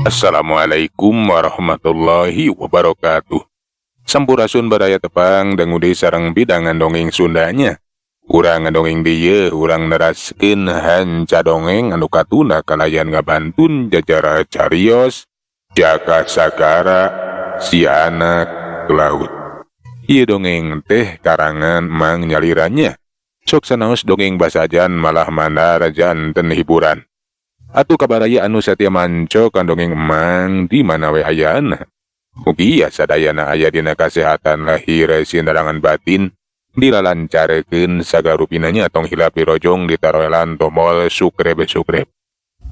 Assalamualaikum warahmatullahi wabarakatuh. Sampurasun, baraya tepang dangu deui sareng bidangan dongeng Sundanya. Urang ngadongeng dieu, urang neraskeun hanca dongeng anu katunda kalayan ngabantun jajara carios Jaka Sagara Si Anak Laut. Ieu dongeng teh karangan Mang Nyalirannya. Sok sanaos dongeng basajan malah mandar janten hiburan. Atuh ka baraya anu satia manco kan dongeng Emang di mana we ayana. Mugia sadayana aya dina kasehatan lahir sindarangan batin, dilalancarkeun sagarupinanya. Tong hilap dirojong, ditaroelan tombol subscribe subscribe.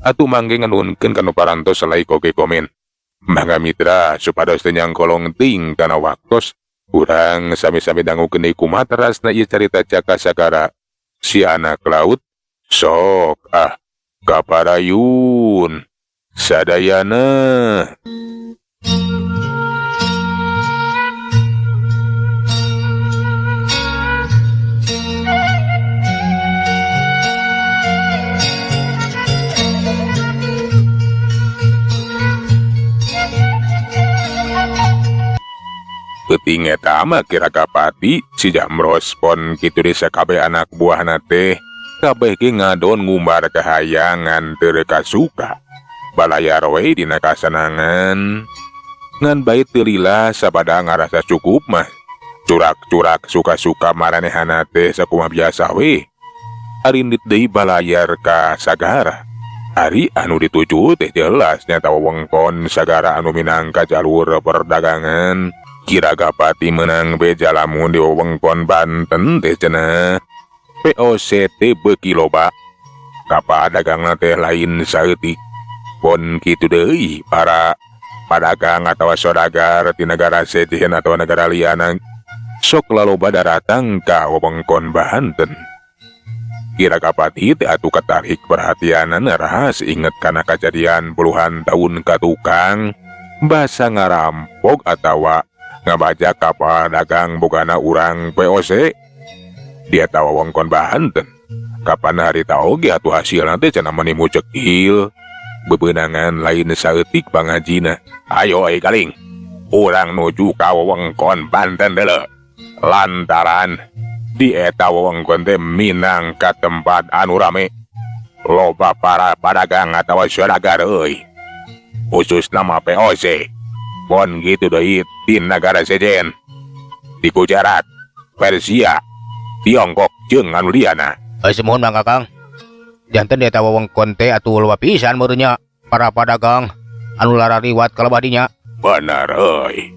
Atuh mangge nganuhunkeun kanu parantos like oge komen. Mangga, mitra, supados teu nyangkolong ting kana waktos. Urang sami-sami dangukeun deui kumaha terasna ieu carita Jaka Sagara Si Anak Laut. Sok ah, kaparayun sadayana. Peuting eta mah Ki Ragapati si Jamros pon kitu di sakabeh anak buahna teh kabeh ge ngadon ngumbar kahayangan teu kasuka. Balayar we dina kasenangan. Ngan bait teu lila sabada ngarasa cukup mah. Curak-curak suka-suka maranehana teh sakumaha biasa we. Arindit deui balayar ka sagara. Ari anu dituju teh jelas nyata wewengkon sagara anu minangka jalur perdagangan. Ki Ragapati menang beja lamun di wewengkon Banten teh cenah. VOC teh beuki loba. Kapal dagangna teh lain saeutik. Pon kitu deui para padagang atawa saudagar ti negara sejen atawa negara liana sok laloba daratang ka wewengkon Banten. Ki Ragapati teh atuh katarik perhatianana rahas inget kana kajadian puluhan tahun ka tukang basa ngarampok atawa ngabajak kapal dagang bogana urang VOC. Dia tahu wewengkon Banten. Kapan hari tau ge atuh hasilna teh cenah meuni mucekil. Bebenangan lain saeutik pangajina. Ayo euy kaling. Urang nuju ka wewengkon Banten deuleu. Lantaran di eta wewengkon teh minangka tempat anu rame. Loba para padagang atawa saudagar euy. Khususna mah VOC. Pon gitu deui di negara sejen. Di Gujarat, Persia, Tiongkok jeung anu liana. Eh, sumuhun, Mang Kakang. Janten di eta wewengkon teh atuh loba pisan meureun nya para padagang anu larariwat ka lebah dinya. Bener euy.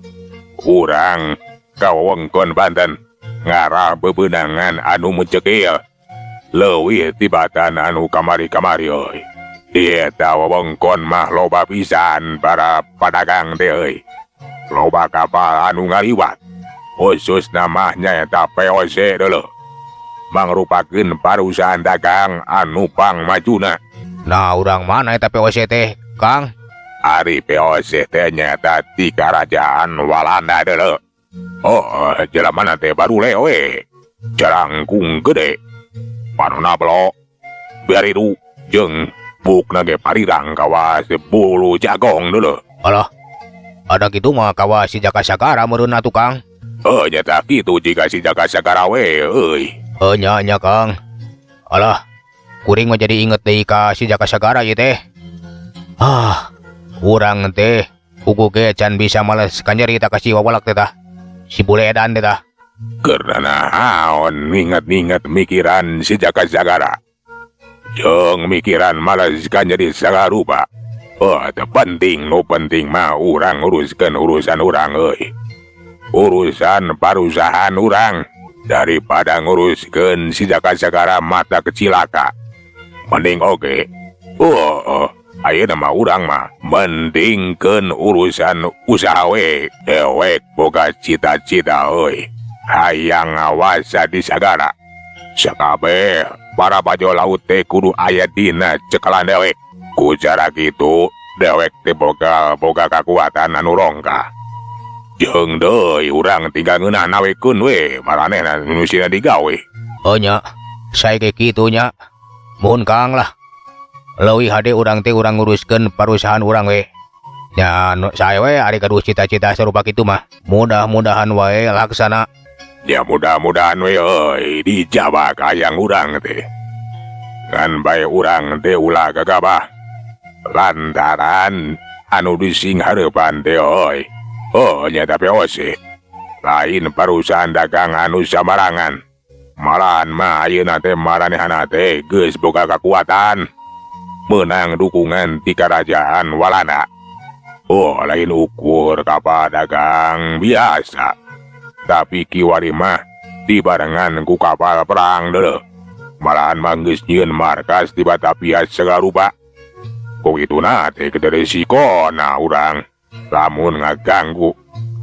Urang ka wewengkon Banten ngarah bebenangan anu mencekil. Leuwih tibatan anu kamari-kamari euy. Di eta wewengkon mah loba pisan para padagang teh euy. Loba kapal anu ngaliwat. Khususna mah nyaeta VOC deuleu. Mangrupakeun parusahaan dagang anu pangmajuna. Nah, urang mana eta VOC teh, Kang? Ari VOC teh nyaeta ti karajaan Walanda deuleu. Oh, jelemana teh barule we. Jarangkung gede. Panona belok. Biaridu jeung bukna ge parirang kawas bulu jagong deuleu. Alah. Ada kitu mah kawas si Jaka Sagara meureun atuh, Kang. Oh, nyata kitu jika si Jaka Sagara we euy. Oh, nya nya, Kang. Alah, kuring mah jadi inget deui ka si Jaka Sagara ieu teh. Ah, urang teh puguh ge can bisa males kanyeri ka si wawalak teh tah. Si bule edan teh tah. Keur naon nginget-nginget mikiran si Jaka Sagara. Jeung mikiran males kanyeri sagarupa. Oh, teu penting, nu penting mah urang nguruskeun urusan urang euy. Urusan parusahaan urang daripada nguruskeun si Jaka Sagara mata kecilaka. Mending oge. Oh, ayeuna mah urang mah mendingkeun urusan usaha we. Dewek boga cita-cita euy. Hayang ngawasa di sagara. Sakabeh para bajau laut teh kudu aya dina cekalan dewek. Ku cara kitu dewek teh boga boga kakuatan anu rongkah. Jeung deui urang tinggal ngeunah nawekeun we maranehna nu sina digawe. Oh nya, sae ge kitu nya. Muhun, Kang, lah. Leuwih hade urang teh urang nguruskeun parusahaan urang we. Nya nu sae we ari gaduh cita-cita sarupa kitu mah. Mudah-mudahan wae laksana. Ya mudah-mudahan we euy dijawab hayang urang teh. Ngan bae urang teh ulah gagabah. Lantaran anu dising hareupan teh euy. Oh nya tapi VOC. Lain perusahaan dagang anu samarangan. Malahan mah ayeuna teh maranehana teh geus boga kakuatan. Meunang dukungan ti karajaan Walanda. Oh lain ukur kapal dagang biasa. Tapi kiwari mah dibarengan ku kapal perang deuleu. Malahan mah geus nyieun markas di Batavia sagarupa. Ku kituna teh gede resikona urang lamun ngaganggu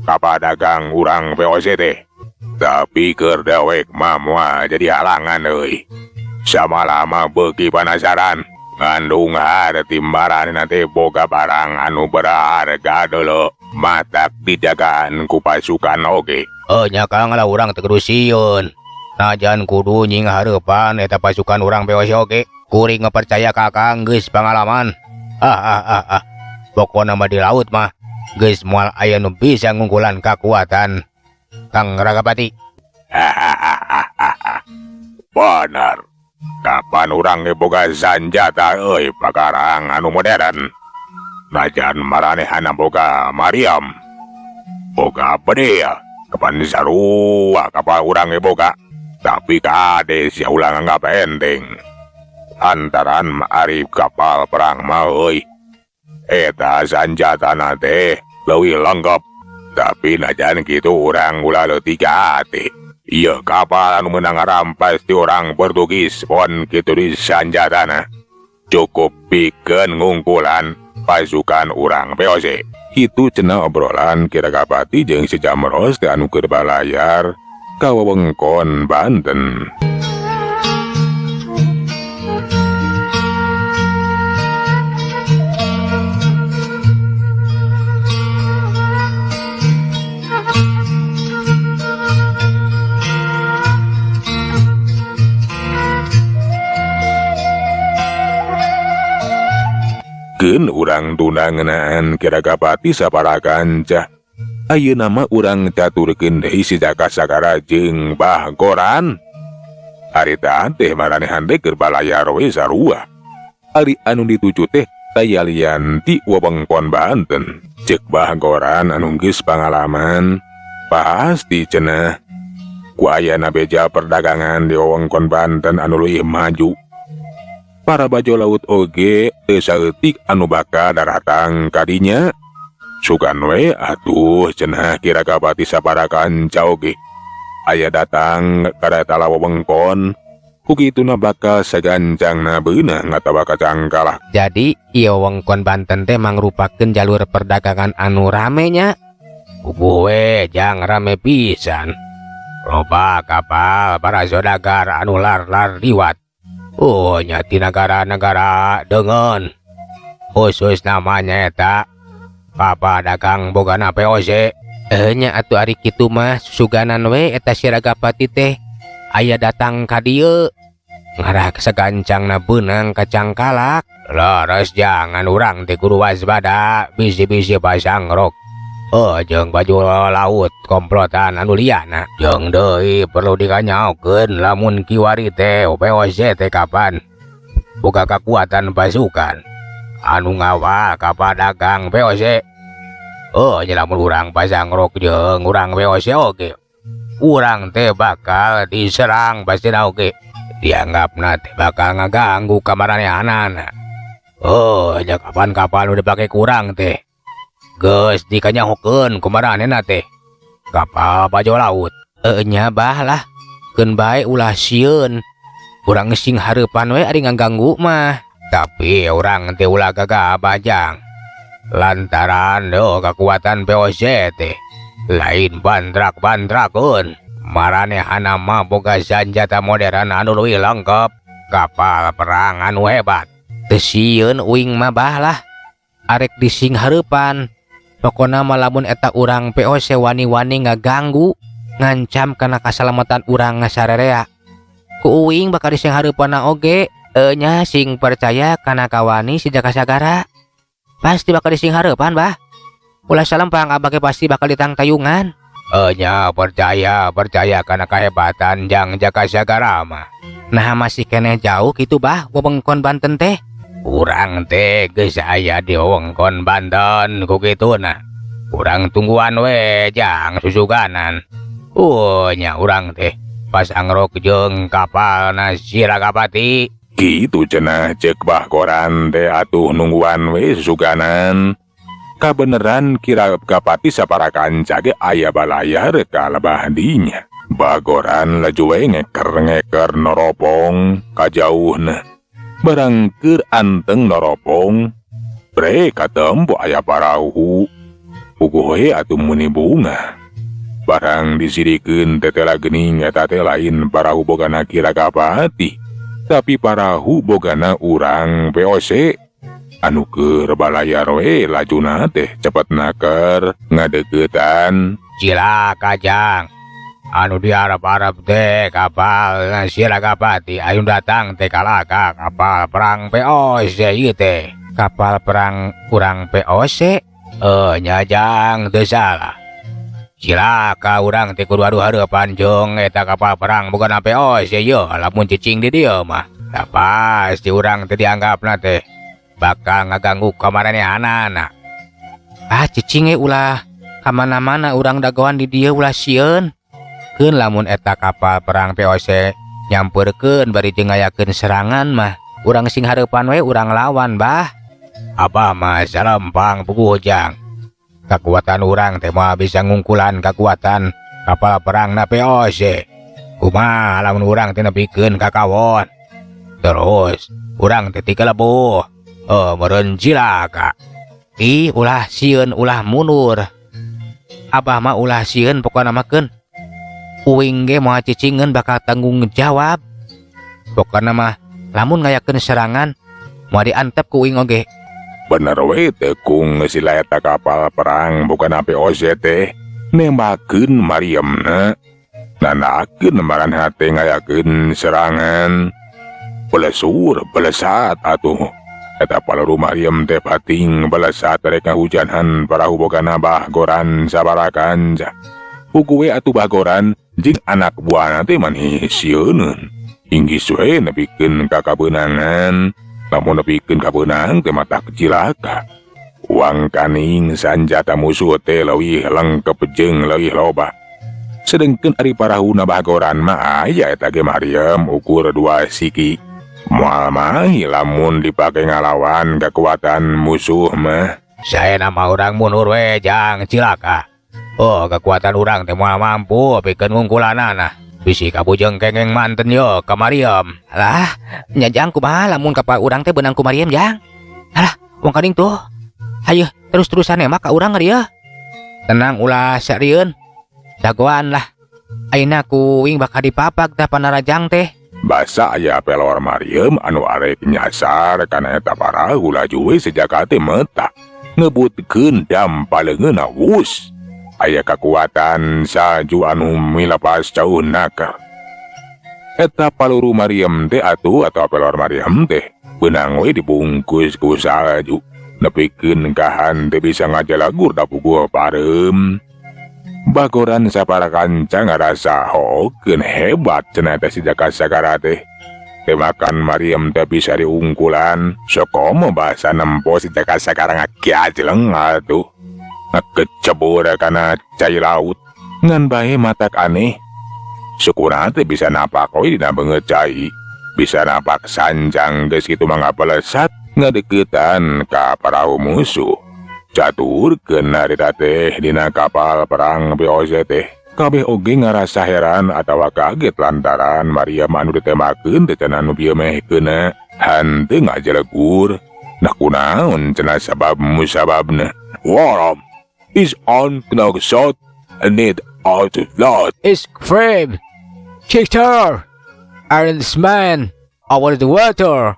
kapal dagang urang VOC teh. Tapi keur dewek mah moal jadi halangan euy. Samalama beuki panasaran ngandung harti maranehna teh boga barang anu berharga deuleu. Matak dijagaan ku pasukan oge. Oh nya Kang lah urang teu kudu sieun. Najan kudu nying hareupan eta pasukan urang VOC oge. Kuring percaya ka Akang geus pangalaman. Ah ah ah ah. Pokona mah di laut mah geus moal aya nu bisa ngungkulan kakuatan Kang Ragapati. Bener. Kapan urang ge boga sanjata euy pakarang anu modern. Najan maranehana boga Mariam. Boga bedil. Kapan sarua kapal urang ge boga. Tapi kade sia ulah nganggap enteng. Lantaran ari kapal perang mah euy. Eta sanjatana teh leuwih lengkap. Tapi najan kitu urang ulah leutik hati. Ieu kapal anu meunang ngarampas ti urang Portugis pon kitu di sanjatana. Cukup pikeun ngungkulan pasukan urang VOC. Kitu cenah obrolan Ki Ragapati jeung si Jamros teh anu keur balayar ka wewengkon Banten. Keun urang tunda ngeunaan Ki Ragapati sapara kanca. Ayeuna mah urang caturkeun deui si Jaka Sagara jeung Bah Goran. Harita teh maranehan teh keur balayar we sarua. Ari anu dituju teh tayalian ti wewengkon Banten. Ceuk Bah Goran anu geus pangalaman pasti cenah ku ayana beja perdagangan di wewengkon Banten anu leuwih maju. Para bajau laut oge teu saeutik anu bakal daratang ka dinya. Sugan we atuh cenah Ki Ragapati sapara kanca oge. Aya datang ka eta wewengkon, ku kituna bakal sagancangna beunang atawa kacangkalah. Jadi ieu wewengkon Banten teh mangrupakeun jalur perdagangan anu rame nya. Puguh we jang rame pisan. Loba kapal para saudagar anu lar-lar liwat. Oh nya ti nagara-nagara deungeun. Khusus namanya eta kapal dagang bogana VOC. Nya atuh ari kitu mah susuganan we eta si Ragapati teh aya datang ka dieu. Ngarah sagancangna beunang kacangkalak. Leres jangan urang teh kudu waspada bisi-bisi pasang rok. Oh jeung baju laut komplotan anu liana. Jeung deui perlu dikanyaokeun lamun kiwari teh VOC teh kapan boga kakuatan pasukan anu ngawal kapal dagang VOC. Oh nya lamun urang pasang rok jeung urang VOC oge urang teh bakal diserang pastina oge. Dianggapna teh bakal ngaganggu kamaranehanana. Oh nya kapan kapal nu dipake kurang teh geus dikanyahokeun kumaranehna teh kapal bajau laut. Nya bah lah keun bae ulah sieun. Urang sing hareupan we ari ngaganggu mah. Tapi urang teh ulah gagabah jang. Lantaran deuh kakuatan VOC teh lain bandrak-bandrakeun. Maranehana mah boga sanjata modern anu leuwih lengkap, kapal perang anu hebat. Teu sieun uing mah bah lah. Arek dising hareupan. Pokona mah lamun eta urang VOC wani-wani ngaganggu, ngancam kana kasalamatan urang ngasarerea. Ku uing bakal dising hareupanna oge, nya sing percaya kana kawani si Jaka Sagara. Pasti bakal disinghareupan, Bah. Ulah salempang, Abah ge pasti bakal ditangtayungan. Nya, percaya, percaya karena kehebatan Jang Jaka Sagara mah. Nah, masih keneh jauh gitu, Bah, wewengkon Banten teh? Urang teh geus aya di wewengkon Banten ku kituna. Urang tungguan we, Jang, susuganan. Oh nya, urang teh pas angrok jeung kapal si Ragapati. Gitu cenah cek Bah Goran teh, atuh nungguan we susuganan. Kabeneran Ki Ragapati sapara kanca ge aya balayar ka lebah dinya. Bagoran laju we ngeker-ngeker noropong kajauhna. Barang keur anteng noropong, bre katempo aya parahu. Puguh we atuh muni bunga. Barang disirikeun tetela geuning eta teh lain parahu bogana Ki Ragapati, tapi parahu bogana urang VOC. Anu keur balayar we lajuna teh cepet naker ngadeuketan. Cilaka, Jang. Anu diarep-arep teh kapal si Ragapati anu datang teh kalaka kapal perang VOC ieu teh. Kapal perang urang VOC? Eh nya, Jang, teu salah. Cilaka, urang teh kudu adu hareupan jeung eta kapal perang bogana VOC ieu. Lamun cicing di dieu mah, tah pasti urang teh dianggapna teh bakal ngaganggu kamarenehanana. Ah, cicing ge ulah kamana-mana, urang dagoan di dieu, ulah sieun. Keun lamun eta kapal perang VOC nyamperkeun bari jeung ngayakeun serangan mah, urang sing hareupan we, urang lawan, Bah. Abah mah salempang puguh, Jang. Kakuatan urang teh moal bisa ngungkulan kakuatan kapal perang na VOC. Kumaha lamun urang teh nepikeun ka kawon? Terus urang teh tikelebuh. Oh, meureun cilaka. Ih, ulah sieun, ulah mundur. Abah mah ulah sieun, pokona mah keun. Uing ge moal cicingeun, bakal tanggung jawab. Pokona mah lamun ngayakeun serangan moal diantep ku uing oge. Bener we tekung sila eta kapal perang bogana VOC teh nembakeun mariemna. Nandakeun maranehna teh ngayakeun serangan. Belesur belesat atuh. Eta paluru mariem teh pating belesat rek ngahujanan parahu bogana Bah Goran sabara kanca. Puguh we atuh Bagoran jeung anak buahna teh mani sieuneun. Inggis we nepikeun ka kabeunangan. Lamun nepikeun ka beunang teh matak cilaka. Wangkaning sanjata musuh teh leuwih lengkep jeung leuwih loba. Sedengkeun ari parahuna Bagoran mah aya eta ge mariem ukur dua siki. Moal mahi lamun dipake ngalawan kekuatan musuh mah. Saya nama urang mundur we, Jang, cilaka. Oh, kekuatan urang teh moal mampu pikeun ngungkulanana. Bisi kabujeng kengeng manten yo ka mariem. Alah, nya Jang, kumaha lamun kapal urang teh beunang ku mariem, Jang? Alah, wong kaning tuh. Hayu terus-terusan nembak ka urang dia. Tenang, ulah sarieun. Dagoan lah. Ayeuna ku uing bakal dipapag tah panarajang teh. Basa aya pelor mariem anu arek nyasar kana eta parahu, laju we sejaka teh meta. Ngebutkeun dam paleungeunna wus. Aya kakuatan salju anu milepas jauh naker. Eta paluru mariem teh atuh atau pelor mariem teh beunang we dibungkus ku salju. Nepikeun kahan teu bisa ngajalagur da puguh pareum. Bagoran sapara kanca ngarasa hokeun, hebat cenah teh si Jaka Sagara teh. Temakan mariem teh bisa diungkulan, sokomo basa nempo si Jaka Sagara ngakiajleng atuh. Ngakecebur kana cai laut. Ngan bae matak aneh. Sukuna teh bisa napak we dina beungeut cai. Bisa napak sanjang geus kitu mah ngapelesat ngadeukeutan ka parahu musuh. Caturkeun harita teh dina kapal perang VOC teh. Kabeh oge ngarasa heran atawa kaget lantaran mariem anu ditembakeun teh cenah nu bieu meh keuna henteu ngajelegur. Nah, kunaon cenah sabab musababna? Waram is on shot need out lot. It's frame. Victor. Iron Man. Over the water.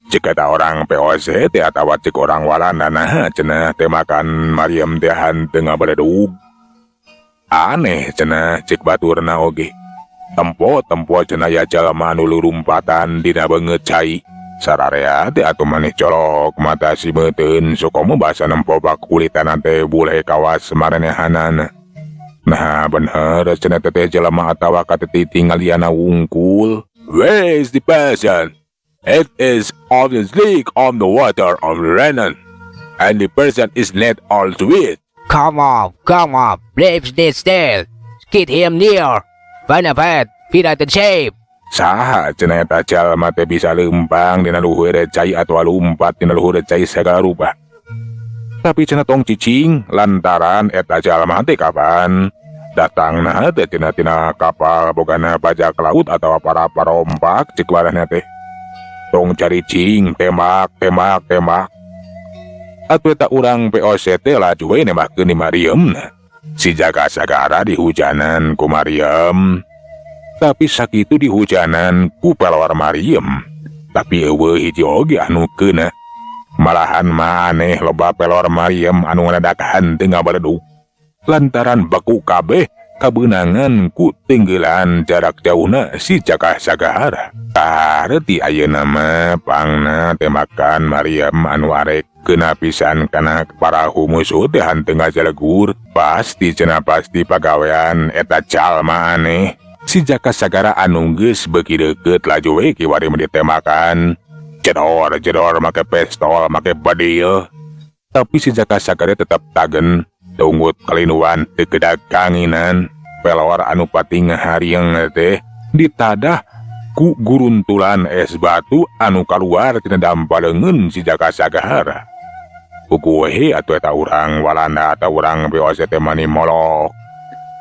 Cek eta orang VOC teh atawa cek orang Walanda, nah cenah temakan mariem teh henteu ngabeledug. Aneh cenah cek baturna oge. Tempo-tempo cenah ya jalma anu lurumpatan dina beungeut cai. Sararea teh atuh maneh colok mata simeuteuan sukomo basa nempo kulitan teh buleh kawas marenehanana. Nah bener cenah teh jelema atawa kateti tinggaliana wungkul. Where is the person? It is obviously on the water of the Renan. And the person is not all to it. Come on, come on, leave this still. Get him near. Bonaparte, fit out the shape. Saha cenah eta jalma teh bisa lempang dina luhur cai atawa lumpat dina luhur cai segala rupa. Tapi cenah tong cicing lantaran eta jalma teh kapan datangna teh tina kapal bogana bajak laut atawa para parompak cek warahna teh. Tong caricing tembak tembak tembak. Atuh eta urang VOC teh laju we nembakeun di mariemna. Si Jaka Sagara dihujanan ku mariem. Tapi sakitu dihujanan ku pelor mariem. Tapi euweuh hiji oge anu keuna. Malahan mah aneh loba pelor mariem anu ngadadak henteu ngabaleduk. Lantaran beku kabeh kabeunangan ku tenggelan jarak jauhna si Jaka Sagara. Kareti ayeuna mah pangna tembakan mariem anu arek keuna pisan kana parahu musuh teh henteu ngajalegur. Pasti cenah pasti pagawean eta jalma aneh. Si Jaka Sagara anu geus beuki deukeut laju we kiwari mah ditembakan. Jedor jedor make pistol make bedil. Tapi si Jaka Sagara tetap tagen tunggut kalinuan teu kedag kanginan. Pelor anu pating harieng teh ditadah ku guruntulan es batu anu kaluar tina dampa leungeun si Jaka Sagara. Kuku we atuh eta urang Walanda atau urang VOC teh mani molok.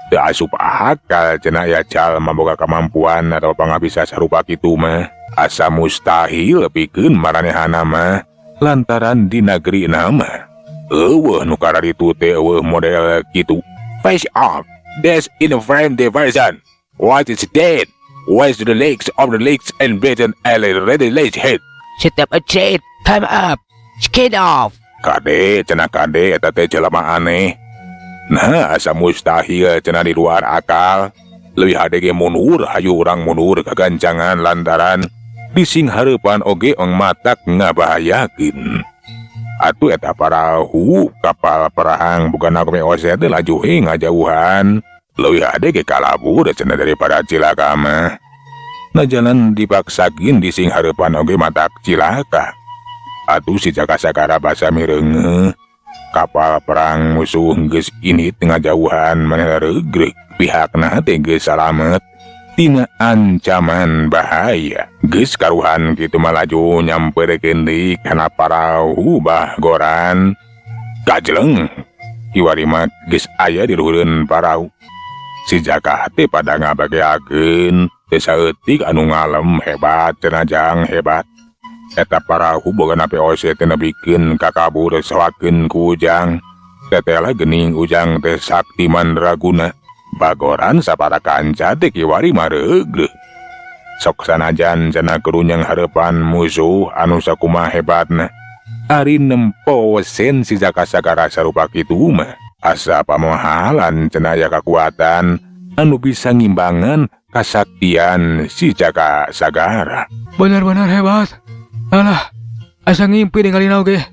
Teu asup akal cenah ya jalma boga kemampuan atau pangabisa sarupa kitu mah. Asa mustahil pikeun maranehana mah lantaran di negeri mah euweuh nu kararitu teh euweuh model kitu. Face off. That's in a frame diversion. What is dead? Where's the legs of the legs and Britain already laid head? Step a trade, time up. Skin off. Kade cenah kade eta teh jelema aneh. Nah asa mustahil cenah di luar akal. Leuwih hade ge mundur, hayu urang mundur kagancangan lantaran dising hareupan oge ong matak ngabahayakeun. Atuh eta parahu kapal perang bukan aku VOC teh laju he ngajauhan. Leuwih hade ge kalabur cenah daripada cilaka mah. Nah jalan dipaksakeun dising hareupan oge matak cilaka. Atuh si Jaka Sagara basa mireungeuh. Kapal perang musuh geus ini ngajauhan maneh regreg. Pihakna teh geus salamet tina ancaman bahaya. Geus karuhan kitu mah laju nyamperkeun deui kana parahu bahgoran. Gajleng kiwari mah geus aya di luhureun parahu. Si Jaka teh pada ngabageakeun teu saeutik anu ngalem hebat cenah jang hebat. Eta parahu bogana VOC teh nebikeun kakabur sawakeun ku Ujang. Tetela geuning Ujang teh sakti mandraguna. Bagoran sapara kanca teh kiwari mareugeuh. Sok sanajan cenah kerunyang hareupan musuh anu sakumaha hebatna. Ari nempo sen si Jaka Sagara sarupa kitu mah. Asa pamohalan cenah aya kakuatan anu bisa ngimbangan kasaktian si Jaka Sagara. Benar-benar hebat. Alah, asa ngimpi ninggalin oge.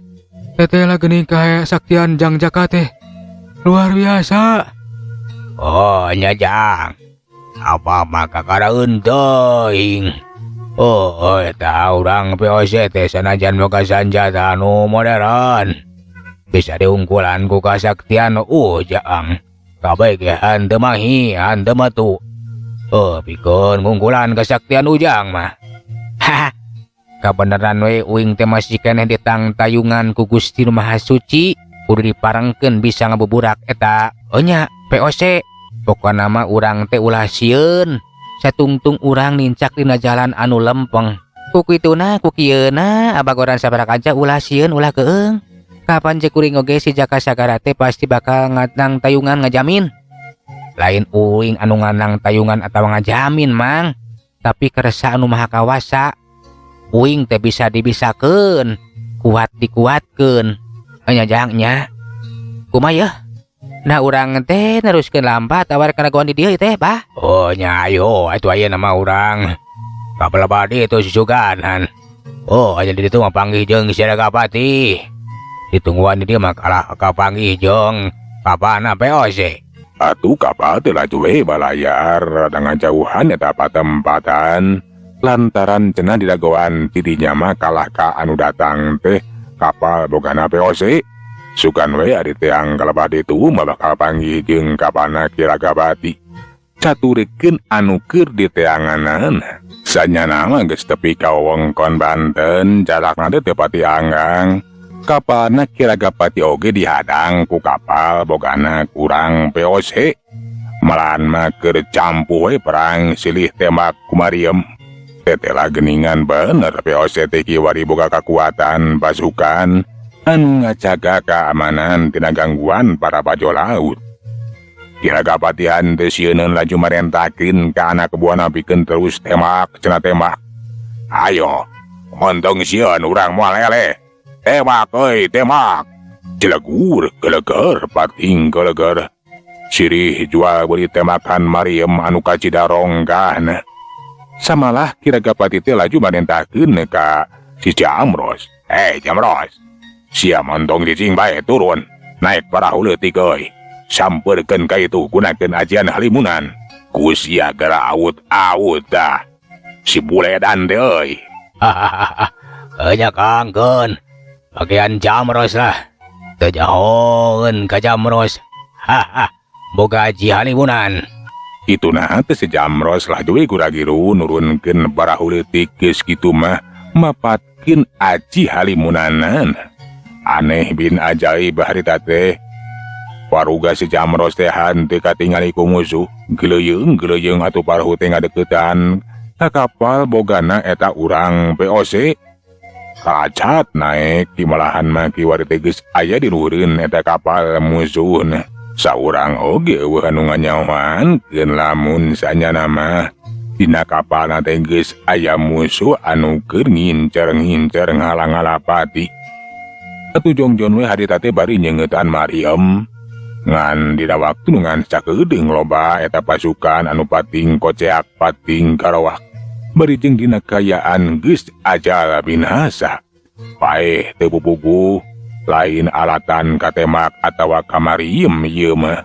Tetela geuning kasaktian Jang Jaka teh. Luar biasa. Oh nya Jang. Apa maka karaeun teuing. Oh, eta urang VOC teh sanajan boga sanjata anu modern. Bisa diungkulan ku kasaktian Ujang. Kabeh ge henteu mahi, henteu metu. Oh, pikeun ngungkulan kasaktian Ujang mah. Haha. Kabeneran we uing teh masih keneh ditangtayungan ku Gusti Nu Maha Suci. Kudu diparengkeun bisa ngabuburak eta. Oh nya, VOC. Pokona mah urang teh ulah sieun. Satungtung urang nincak dina jalan anu lempeng. Ku kituna ku kieuna abagoran sabaraha kanca ulah sieun ulah keung. Kapan cek kuring oge si Jaka Sagara teh pasti bakal nganang tayungan ngajamin. Lain uing anu nganang tayungan atawa ngajamin mang, tapi kersa anu maha kawasa. Uing teh bisa dibisakeun, kuat dikuatkeun. Nya jang nya. Kumaha yeuh? Nah urang teh neruskeun lambat tawar kana goan di dieu teh bah. Oh nya ayo atuh ayeuna mah urang. Kabelebadi itu susuganan. Oh, aya di ditu mah panggih jeung si Ragapati. Ditungguan di dieu mah kalah kapanggih jeung kapalna VOC. Atuh kapal teh laju we balayar rada ngajauhan eta patempatan. Lantaran cenah didagoan tidinya mah kalah ka anu datang teh kapal bogana VOC. Sugan we ari teang kalebah ditu mah bakal panggih jeung kapalna Ki Ragapati. Caturekeun anu keur diteanganan. Sanyana mah geus tepi ka wewengkon Banten, jarakna teh teu pati anggang. Kapalna Ki Ragapati oge dihadang ku kapal bogana kurang VOC. Malahan mah keur campuh we perang silih tembak kumariem. Tetela geningan bener VOC teh kiwari boga kakuatan pasukan anu ngajaga keamanan tina gangguan para bajo laut. Ki Ragapati henteu sieuneun laju marentakeun ka anak buahna pikeun terus tembak cenah tembak. Ayo, montong sieun urang moal eleh. Tembak euy, tembak. Cilegur, geleger, pating geleger. Sirih jual beli tembakan mariem anu kacida ronggahna. Samalah Ki Ragapati teh laju marentakeun ka si Jamros. Hei Jamros, sia montong cicing bae turun, naik parahu leutik euy. Sampeurkeun ka itu gunakeun ajian halimunan. Ku sia geura awut-awut dah. Si buledan teh euy. Hahaha. Nya Kang keun. Bagian Jamros lah. Teu jahoeun ka Jamros. Haha. Boga aji halimunan. Ituna teh si Jamros laju we gura-giru nurunkeun parahu leutik geus kitu mah mapatkeun aji halimunanan. Aneh bin ajaib harita teh. Waruga si Jamros teh henteu katingali ku musuh. Geleuyeung-geleuyeung atuh parahu teh ngadeukeutan ka kapal bogana eta urang VOC. Kacat naek di malahan mah kiwari teh geus aya di luhureun eta kapal musuhna. Saurang oge eueuh anu nganyahoan keun lamun sanyana mah dina kapalna teh geus aya musuh anu keur ngincer-ngincer ngalang-ngalapati. Atuh jongjon we harita teh bari nyeungeutan mariem. Ngan dina waktu nu ngan sakedeung loba eta pasukan anu pating koceak pating karawak. Bari jeung dina kayaan geus ajal binasa. Paeh teu pupuguh, lain alatan katemak atawa kamariem ieu mah.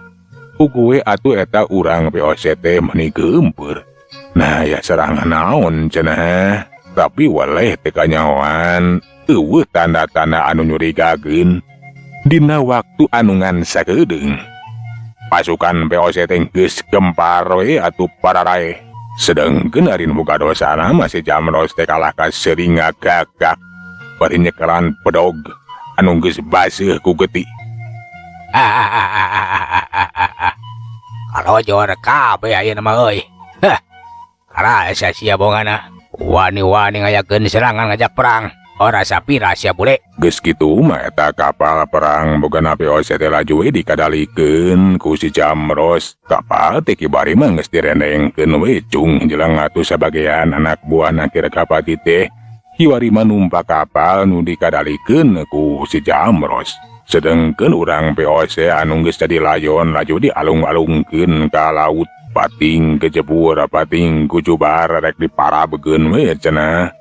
Puguh we atuh eta urang VOC teh meuni geumpeur. Nah ya serangan naon cenah, tapi weleh teu kanyahoan, eueuh tanda-tanda anu nyurigakeun. Dina waktu anu ngan sakedeung, pasukan VOC teh geus gempar we atuh pararaeh. Sedengkeun ari nu boga dosana mah si Jamros teh kalah ka seuringa gagak bari nyekelan pedog anu geus baseuh ku getih. Kalojor kabeh ayeuna mah euy. Heh. Karasa sia bongana. Wani-wani ngayakeun serangan ngajak perang. Ora sapira sia bule. Geus kitu mah eta kapal perang bogana VOC teh laju we dikadalikeun ku si Jamros. Kapal teh kibari mah geus direndengkeun we cung jelang atuh sabagean anak buahna Ki Ragapati teh kiwari mah numpak kapal nu dikadalikeun ku si Jamros. Sedengkeun urang VOC anu geus jadi layon laju dialung-alungkeun ka laut. Pating kejebur, pating kujubar rek diparabegeun we cenah.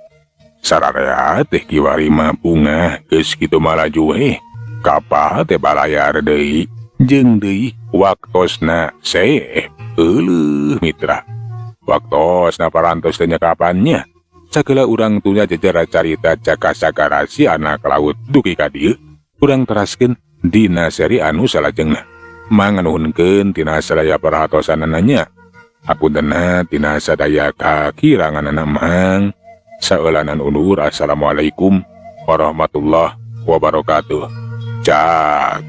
Sararea teh kiwari mah bungah geus kitu mah laju we. Kapal teh balayar deui jeung deui waktosna seeh euleuh mitra. Waktosna parantos teh nyekapannya. Sagala urang tunya jejer carita Jaka Sagara si anak laut dugi ka dieu. Urang teraskeun dina seri anu salajengna. Manganuhunkeun tina sadaya perhatosanana. Hapuntenna tina sadaya kakiranganana mang. Saeulanan undur. Assalamualaikum warahmatullahi wabarakatuh. Cak.